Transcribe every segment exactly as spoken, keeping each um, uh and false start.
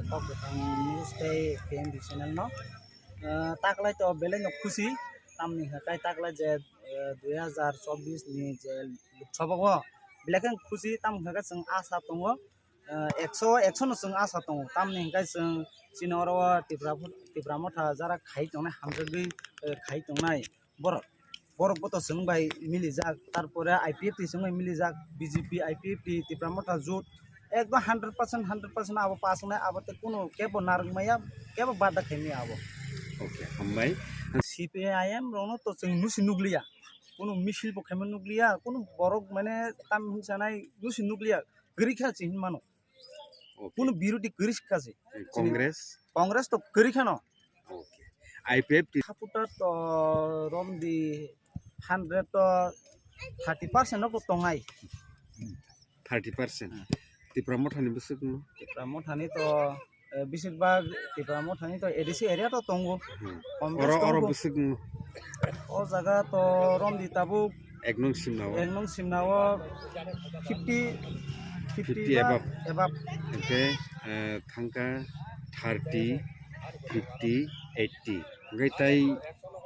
Kok Kwthang News tei P M D channel no. Eh, taklai to belai no khusi, tamni hwnkhe taklai je, eh, dui hazar chobbish ni je Lok Sabha o belai khe khusi, tamni hwnkhe chwng asa tongo, eh, ekso, ekso no chwng asa tongo, tamni hwnkhe chwng chini oro o Tipra, Tipra Motha jara khai tongnai hamjagwi, eh, khai tongnai borok, borok bo to chwng bai milijak, tarpore I P F T chwng bai milijak, B J P, I P F T, Tipra Motha jut, ekdom hundred percent, hundred percent abo pass wngnai, abo tei kunu kebo narwk maya, kebo bada khai maya abo. Okay, hambai. C P I M rokno to chwng nusi nukliya, kunu misil bo khaima nukliya, kunu borok mane tam hinsanai nusi nukliya, kwrwi kha se hinmano. Okay. Kunu birodi kwrwi kha se. Congress? Congress to kwrwi khano. Okay. I P F T. Supporter to romdi hundred to thirty percent no tongnai. Thirty percent. Hmm. Tipra Mothani bwswk no? Tipra Mothani to, eh, besirbag Tipra Mothani to A D C area to tongo. Hmm. Congress oro, oro tongo. Bwswk no? O jaga to romdi tabuk Ek nung simna o? Ek nung simna o fifty, fifty fifty ba above. Above. Hingke, eh, thangka thirty, fifty, eighty. Hingke tai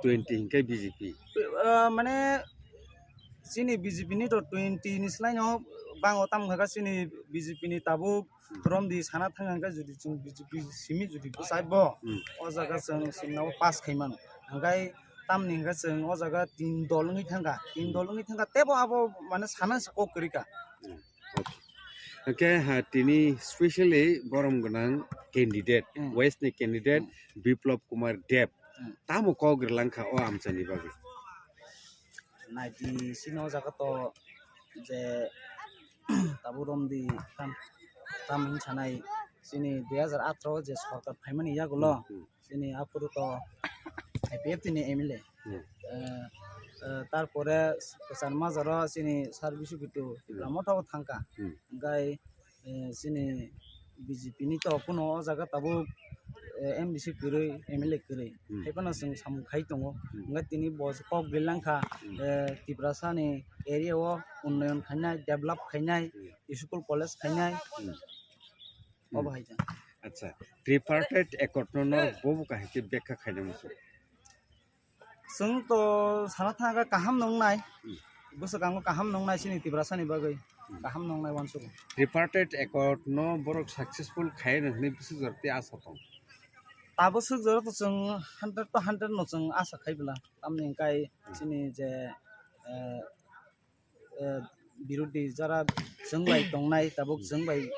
twenty hingke B J P. Eh, mane chini B J P ni to twenty ni slai no bango, tamo hingke chini B J P ni tabuk romdi sana thang hingke jodi chwng B J P simi jodi bwsai bo, hmm, o jaga chwng simna o pass khai mano. Hingke tamni hingke chwng o jaga tin dol wngwi thangkha, tin dol wngwi thangkha, tebo abo mane sana se kok kwrwi kha. Hmm. Okay. Hingke ha tini specially borom gwnang candidate, hmm, West ni candidate, hmm, Biplab Kumar Deb. Hmm. Tamo kok rwlangkha o amchaini bagwi? Naidi sini o jaga to je tabuk romdi tam, tam hinwi sanai, chini dui hazar atharo je sorkar phaimani yagulo, hmm, hmm, chini aphuru to I P F T ni M L A. Hmm. Eh, eh, tarpore kwchar majaro chini sar bisu bitu, hmm, Tipra Motha o thangkha. Hmm. Hingke eh, chini B J P ni to kuno o jaga tabuk, eh, M D C kwrwi, M L A kwrwi. Hmm. Haiphano chwng samung khai tongo. Hmm. Hingke tini bo kok rwlangkha, hmm, eh, Tiprasa ni area o unnoyon khainai, develop khainai, hmm, school college khainai. Hmm. Obo hai jang. Acha, tripartite accord no norok bobo kaham khe bekha khaina muchung? Chwng to sana thangkha kaham nungnai. Hmm. Bwswk ang kaham nungnai chini Tiprasa ni bagwi. Hmm. Kaham nungnai uansukgo. Tripartite accord no borok successful khai rw hwnwi bwswk jora tei asa tong? Tabuk swk jora to chwng hundred to hundred no chwng asa khai bwla. Tamni hwnkhe, hmm, chini je, eh, eh, birodi jara chwng bai tongnai, tabuk chwng bai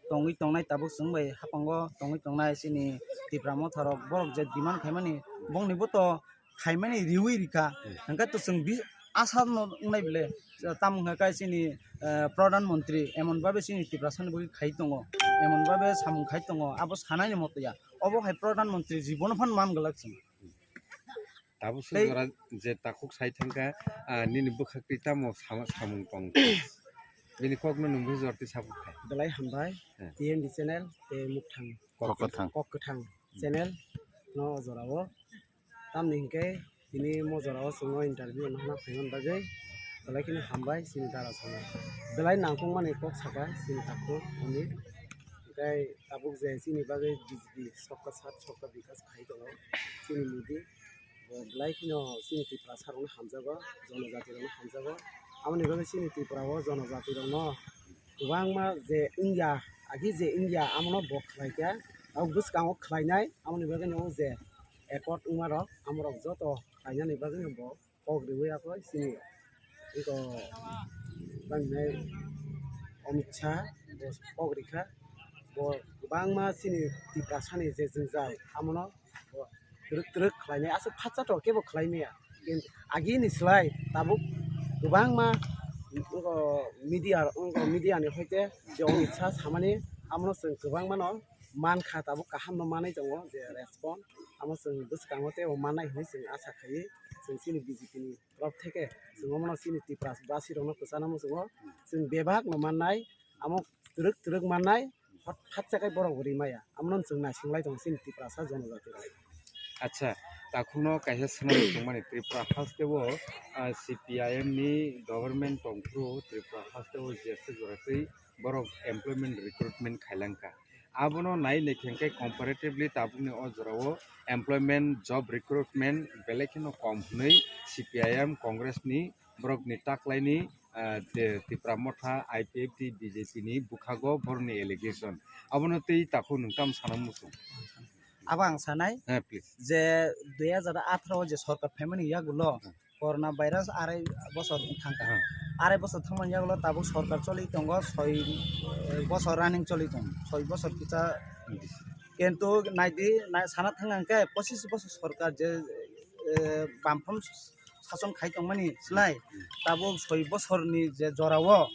tongwi tongnai, tabuk chwng bai haphango tongwi tongnai chini Tipra Motha rok, borok je demand khaimani, bongni bo to khaimani riwi rikha. Hmm. Hwnkhe to chwng bi-, asa no wngnai bele, tamo hwnkhe kai chini, eh, Pradhan Mantri emon babe chini Tiprasa ni bagwi khai tongo, emon babe samung khai tongo, abo sanai ni moto ya, obo hai Pradhan Mantri jibono phan man glak chwng. Tabuk swk tei jora je takhuk sai thangkha, ah, nini bwkhak twi tamo sama-, samung tong? Bini kokno nwng bwswk jora twi support khai? Belai hambai, hmm, T N D channel tei Mukthang Kok Kwthang. Kok Kwthang, hmm, channel no o jorao. Tamni hinkhe tini mo jorao chwngno interview no hwnna phaimani bagwi belai kheno hambai chini dara chwngno. Belai nangkukmani kok sakha chini takhuk hwnwi. Tei tabuk je chini bagwi B J P Sabka Saath Sabka Vikas khai tongo chini Modi. Bo belai kheno chini Tiprasa rokno hamjago, jonojati rokno hamjago. Aboni bagwi chini Tripura o jonojati rokno kwbangma je wngya, agi je wngya, amono bo khlaikha. Abo bwskango khlainai, aboni bagwi no je accord wngma rok, amorok joto khlainani bagwi no bo kok riwi akhoi chini iko tanghinai Amit Shah bo kok rikha. Bo kwbangma chini Tiprasani je jwngjal amono bo twrwk twrwk khlainai, aswk phatsa to kebo khlai maya. Kintu agini slai tabuk kwbangma iko media, iko media ni hoite je Amit Shah samani amono chwng kwbangmano mankha, tabuk kahamno manwi tongo je respond. Amo chwng bwskango teibo mannai hinwi chwng asa khaiwi chwng chini B J P ni borok theke chwng omono chini Tiprasa basi rokno kwchana muchungo, chwng bebak no mannai, amo twrwk twrwk mannai, hot-, hatsa khe borok bo rimaya, amono chwng naising lai tongo chini Tiprasa jonojati rok. Acha, takhukno kaisa swnam tongmani, Tripura haste o, ah, C P I M ni government tongphuru Tripura haste o J S S jora twi borok employment recruitment khailangkha. Abono nai naikhe hwnkhe comparatively tabukni o jorao employment, job recruitment belai kheno kom hwnwi C P I M, Congress ni borokni taklaini, ah, de-, Tipra Motha, I P F T, B J P ni bwkhago borokni allegation. Abono twi takhuk nwng tamo sana muchung? Abo ang sanai, eh, please, je dui hajar atharo je sorkar phaimani yagulo, hmm, corona virus arai bosor thangkha. Hmm. Arai bosor thangmani yagulo tabuk sorkar choli tongo, soi, eh, bosor running choli tongo, soi bosor kisa. Hmm. Kintu naidi, nai-, sana thang hwnkhe pochis bosor sorkar je, eh, bamphrom sason khai tongmani slai, hmm, tabuk soi bosorni je jorao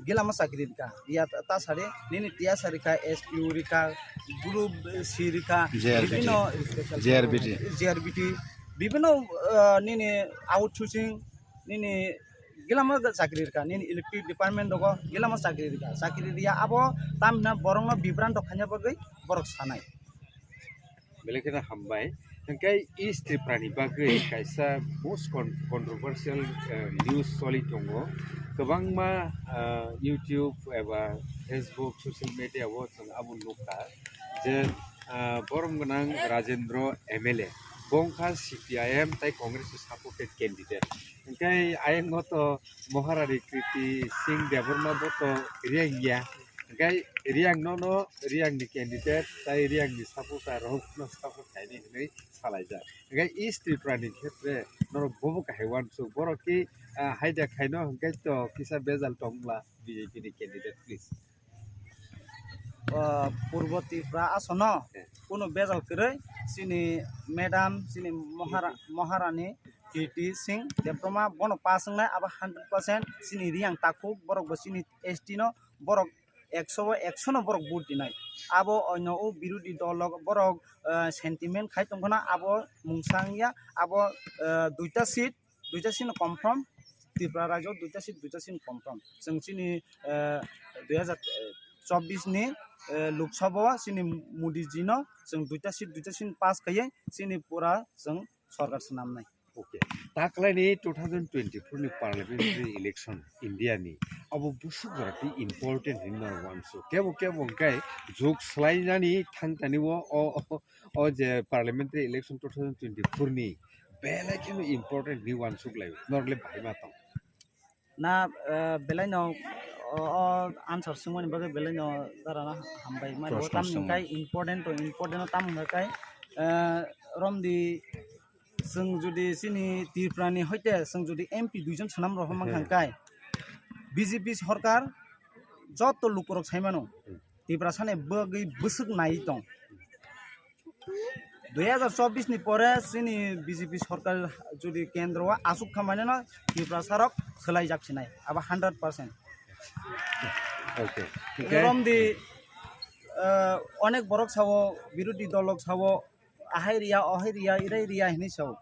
gilama chakri rikha. Ya ta-, ta sari nini T S R rikha, S P U rikha, Group C rikha, J R B T, bibhinno J R B T. J R B T, bibhinno, ah, nini outsourcing, nini gilama chakri rikha, nini electric department rogo gilama chakri rikha. Chakri riya abo tamina borokno bibrang rok khaina bagwi borok sanai. Belai kheno hambai. Hwnkhe East Tripura ni bagwi kaisa most con-, controversial, eh, news choli tongo. Kwbangma, eh, YouTube eba Facebook, social media o chwng abo nukha je, eh, borom gwnang Rajendra M L A, bo wngkha C P I M tai Congress ni supported candidate. Hwnkhe ayang o to Maharani Kriti Singh Debbarma bo to Reang ya. Hwnkhe Reang no no Reang ni candidate tai Reang ni supporter rok no support khaini hwnwi salaijak. Hwnkhe East Tripura ni khetre norok bobo kahai uansuk, borok ki, ah, haida khaino hwnkhe to kisa bejal tongla B J P ni candidate, please. Ah, Purbo Tripura asono, eh, kuno bejal kwrwi chini madam, chini Mohara-, Maharani Kriti Singh Debbarma bono pass wngnai, abo hundred percent chini Reang takhuk, borok bo chini S T no, borok ekso o ekso no borok vote dinai. Abo onyo o birodhi dol rok borok, eh, sentiment khai tongkhna, abo mungsa wngya, abo, eh, duita seat, duita seat no confirm, Tripura rajyo duita seat, duita seat confirm. Chwng chini, eh, dui hajar chobbish ni, eh, Lok Sabha o chini Modi ji no chwng duita seat, duita seat pass khaiwi chini pura chwng sorkar swnamnai. Okay. Taklaini two thousand twenty-four ni parliamentary election India ni, abo bwswk jora twi important hinwi norok uansuk. Kebo kebo hwnkhe jug swlainani thangtani o, o, o, o je parliamentary election two thousand twenty-four ni belai kheno important hinwi uansuk lai. Norok le bahai ma tong? Na, eh, belai no, o, o answer swngmani bagwi belai no dara no hambai mani. Proshno o tam swngmani. Hwnkhe important to important o tam hwnkhe, eh, romdi chwng jodi chini Tripura ni hoite chwng jodi M P duijon swnam rok hwnma, hmm, hwnkhe B J P sorkar joto lukurok sai mano, hmm, Tiprasa ni bagwi bwswk nai tong. Dui hajar chobbish ni pore chini B J P sorkar jodi kendro o aswk kha mane no Tiprasa rok swlai jak sinai, abo hundred percent. Okay. Romdi, eh, onek borok sao, birodhi dol rok sao, ahai riya, ohai riya, irai riya hinwi sao.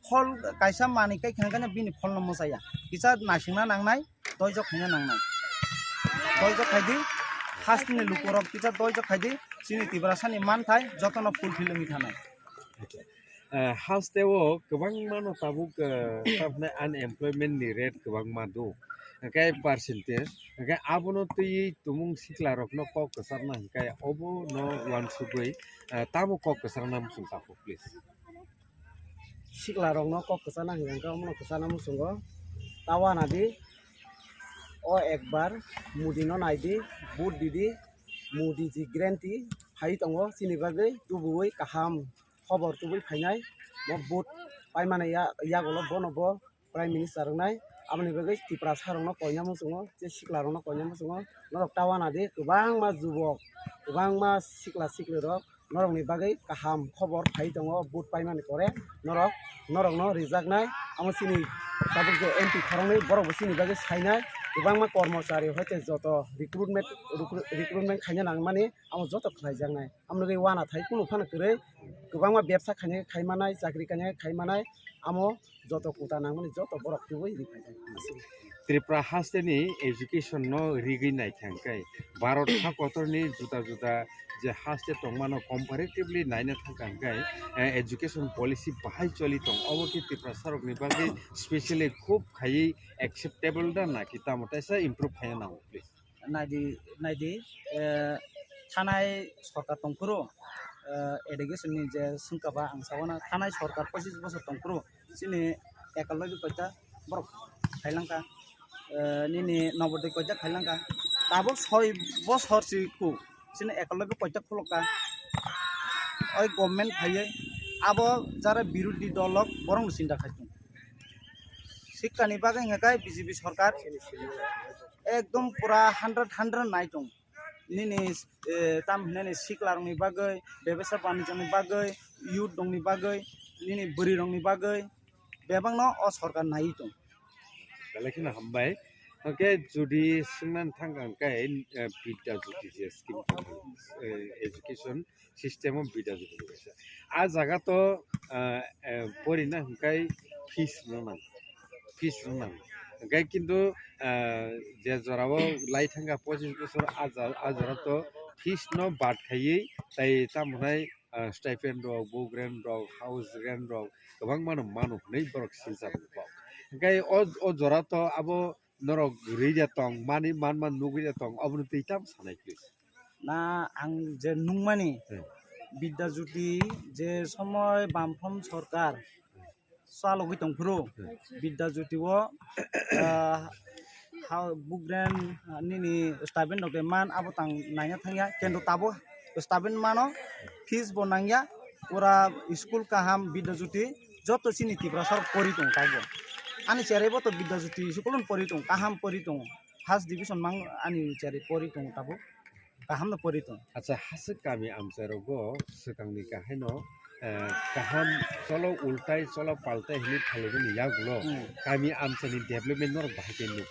Phol kaisa manwi kai khangkhe bini pholno mwchaya. Kisa naisingna nangnai, doijok khaina nangnai. Doijok khaidi, hasteni lukurok kisa doijok khaidi, chini Tiprasani manthai jotono fulfill wngwi thanai. Eh, hasteo kwbangmano tabuk, eh, tamhinai unemployment ni rate kwbangma do. Hwnkhe percentage, hwnkhe abono twiwi tumung siklarokno kok kwcharna hwnkhe obono uansugwi, eh, tamo kok kwcharna muchung takhuk, please. Siklarokno kok kwchana hwnkhe omono kwchana muchungo. Tawana di, o ekbar Modi no naidi, vote didi, Modi ji guarantee phai tongo chini bagwi, tubuwi kaham khobor tubui phainai. Bo vote paimani ya-, yagulo bono bo Prime Minister wngnai, aboni bagwi Tiprasa rokno koina muchungo, tei sikla rokno koina muchungo. Norok tawana di kwbangma jubok, kwbangma sikla sikli rok norokni bagwi kaham khobor phai tongo, vote paimani pore norok, norokno rijaknai. Amo chini tabuk je M P khoroknwi, borokbo chini bagwi sainai, kwbangma kormochari hoite joto recruitment, recruitment khaina nangmani, amo joto khlaijaknai. Amoni bagwi wana thai kunu phano kwrwi, kwbangma bebsa khaina khai manai, chakri kaina khai manai, amo joto kuta nangmani joto borok tubui ri phaijak. Tripura hasteni education no rigwi naikha hwnkhe, Bharat ha kotorni juda juda je haste tongmano comparatively naina thangkha hwnkhe, eh, education policy bahai choli tong, obo khe Tiprasa rokni bagwi specially khub khaiwi acceptable da naki tamo teisa improve khaina nango, please? Naidi, naidi, eh, Thanai sorkar tongphuru, eh, education ni je swngkha ba ang sawana thanai sorkar pochis bosor tongphuru chini ekologically koita borok khailangkha, eh, nini nobodoy koita khailangkha, tabuk soi bosor si ku chini ekologically koita khulokha. Oi government phaiwi abo jara birodhi dol rok borok no chinta khai tongo. Sikha ni bagwi hwnkhe B J P sorkar ekdom pura hundred hundred nai tongo. Nini, eh, tam hinani sikla rokni bagwi, bebasa banijani bagwi, youth rokni bagwi, nini bwrwi rokni bagwi bebakno o sorkar naiwi tongo. Belai kheno hambai. Hwnkhe jodi swngnani thangkha hwnkhe, eh, Bidya Jyoti je scheme tongmani, eh, education system o Bidya Jyoti ni kaisa. A jaga to, eh, eh, porina hwnkhe fees rwna nang. Fees rwna nang. Hwnkhe kintu, eh, je jorao lai thangkha pochis bosor a ja-, a jora to fees no bad khaiwi tai tamo hwnai, ah, stipend rok, book rent rok, house rent rok kwbangma no mano hwnwi borok sinchar rwkha. Hwnkhe o, o jora to abo norok rwi de tong, mani man man nugwi de tong, obono twi tam sanai please. Na ang je nungmani Hmm. Bidya Jyoti je somoi Bamphrom sorkar chalogwi tongphuru Hmm. Bidya Jyoti o, ah, ha, book rent, ah, nini stipend rok de man abo tang naina thangya, kendo tabo stipend mano, fees bo nangya, pura school kaham Bidya Jyoti joto chini Tiprasa rok pori tongo tabuk. Ani cherai bo to Bidya Jyoti school no pori tongo, kaham pori tongo, first division mang ani cherai pori tongo tabuk. Kaham no pori tongo. Acha, hasik kami amchai rogo swkang ni kahai no, eh, kaham cholo ultai cholo paltai hinwi phalugwi ni yagulo Hmm. kami amchai ni development norok bahai khe nuk.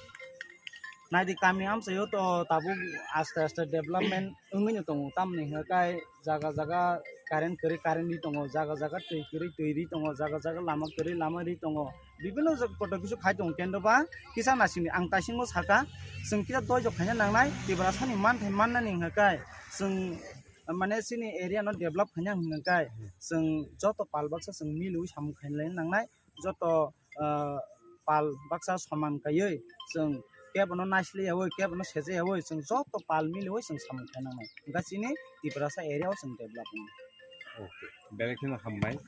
Naidi kami amchai o to tabuk aste aste development wngwi no tongo, tamni hwnkhe jaga jaga current kwrwi current ri tongo, jaga jaga twi kwrwi twi ri tongo, jaga jaga lama kwrwi lama ri tongo, bibinno kotor kisu khai tongo, kendo ba kisa nasini ang taisingo saka, chwng kisa doijok khaina nangnai, Tiprasani manthai mannani hwnkhe chwng mane chini area no develop khaina hwnkhe chwng joto pal baksa chwng miliwi samung khaina nangnai, joto, ah, pal baksa soman kaiwi chwng kebono naisle yawi, kebono seje yawi, chwng joto pal miliwi chwng samung khaina nangnai, hwnkhe chini Tiprasa area o chwng develop wngwi. Okay, belai kheno hambai.